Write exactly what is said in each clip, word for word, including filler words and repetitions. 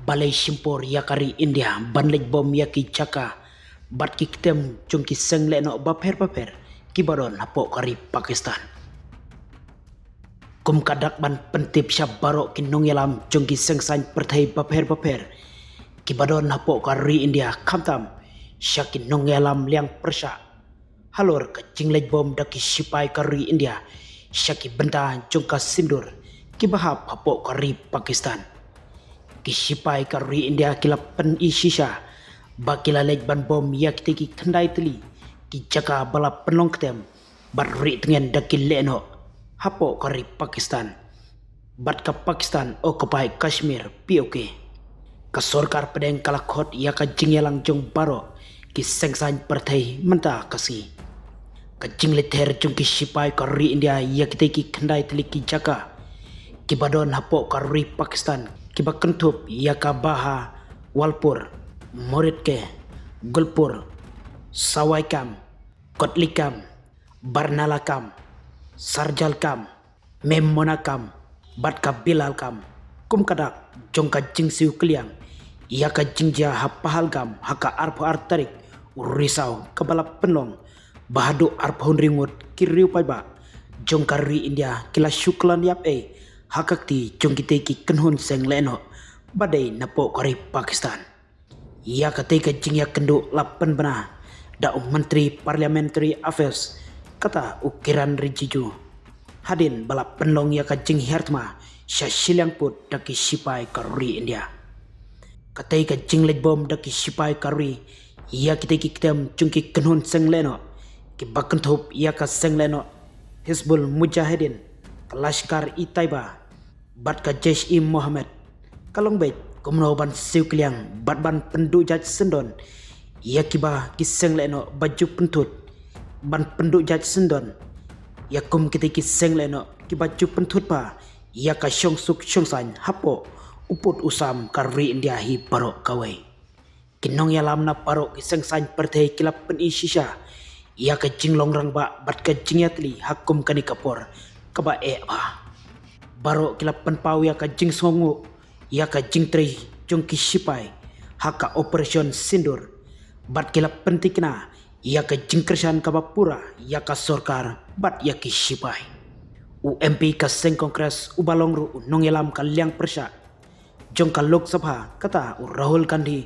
Balei shimpor ïa ka ri India ban leit bom ïa ki jaka bad ki ktem jong ki seng lehnoh bapher bapher kiba don hapoh ka ri Pakistan. Kum ka dak ban pyntip sha baroh ki nongïalam jong ki seng saiñ pyrthei bapher bapher kiba don hapoh ka ri India, khamtam sha ki nongïalam liang pyrshah halor ka jingleit bom da ki sipai ka ri India sha ki bynta jong ka Sindoor kiba hap hapoh ka ri Pakistan. Ki sipai ka ri India ki la pyni shisha ba ki la leit ban bom ïa kitei ki khyndai tylli ki jaka ba la pynlong ktem bad rieh tngen da ki lehnoh hapoh ka ri Pakistan bad ka Pakistan Occupied Kashmir, P O K. Ka sorkar pdeng ka la khot ïa ka jingïalang jong baroh ki seng saiñ pyrthei mynta ka sngi. Ka jingleit ther jong ki sipai ka ri India ïa kitei ki khyndai tylli ki jaka kiba don hapoh ka ri Pakistan kiba kynthup ïa ka Bahawalpur, Moridke, Gulpur, Sawai Kam, Kotli Kam, Barnala Kam, Sarjal Kam, Memona Kam bad ka Bilal Kam, kum ka dak jong ka jingsiew kylliang ïa ka jingjia ha Pahalgam ha ka arphew ar tarik u Risaw kaba la pynlong ba haduh arphew hynriew ngut ki riew paidbah jong ka ri India ki la shu kylla ïap ei ha ka kti jong kitei ki kynhun seng lehnoh ba dei napoh ka ri Pakistan. Ïa katei ka jingïakynduh la pynbna da u Myntri Parliamentary Affairs, kata u Kiren Rijiju, hadien ba la pynlong ïa ka jinghiar thma sha shiliang pud da ki sipai ka ri India. Katei ka jingleit bom da ki sipai ka ri ïa kitei ki ktem jong ki kynhun seng lehnoh kiba kynthup ïa ka seng lehnoh Hizbul Mujahideen, ka Lashkar-e-Taiba bad ka Jaish-e-Mohammed ka long beit kumno ban siew kylliang bad ban pynduh jait syndon ïa kiba ki seng lehnoh ba ju pynthut, ban pynduh jait syndon ïa kum kitei ki seng lehnoh kiba ju pynthut ba ïa ka shongsuk shongsaiñ hapoh u pud u sam ka ri India hi baroh kawei. Ki nongïalam na baroh ki seng saiñ pyrthei ki la pyni shisha ïa ka jinglong rangbah bad ka jingïatylli ha kum kane ka por kaba eh bha. Baroh ki la pynpaw ïa ka jingsngewnguh ïa ka jingtrei jong ki sipai ha ka Operation Sindoor bad ki la pyntikna ïa ka jingkyrshan kaba pura ïa ka sorkar bad ïa ki sipai. U M P ka seng Congress uba long ruh u nongïalam ka liang pyrshah jong ka Lok Sabha, kata u Rahul Gandhi,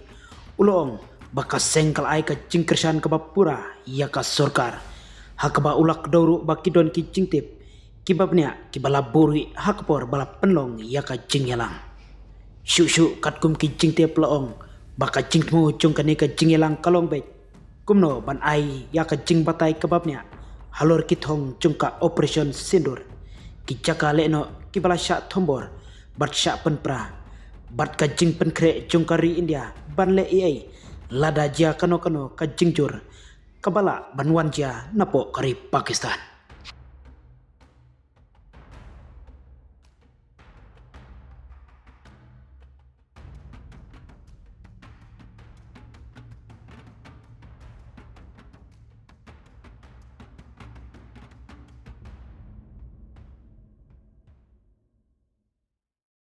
u la ong ba ka seng ka la ai ka jingkyrshan kaba pura ïa ka sorkar, ha kaba u la kdew ruh ba ki don ki jingtip kiba bniah kiba la buh ruh ha ka por ba la pynlong ïa ka jingïalang. Shuh shuh katkum ki jingtip la ong ba ka jingthmu jong kane ka jingïalang ka long beit kumno ban ai ïa ka jingbatai kaba bniah halor ki thong jong ka Operation Sindoor. Ki jaka lehnoh kiba la shah thombor bad shah pynpra bad ka jingpynkhreh jong ka ri India ban leh ei ei lada jia kano kano ka jingjur kaba lah ban wan jia napoh ka ri Pakistan.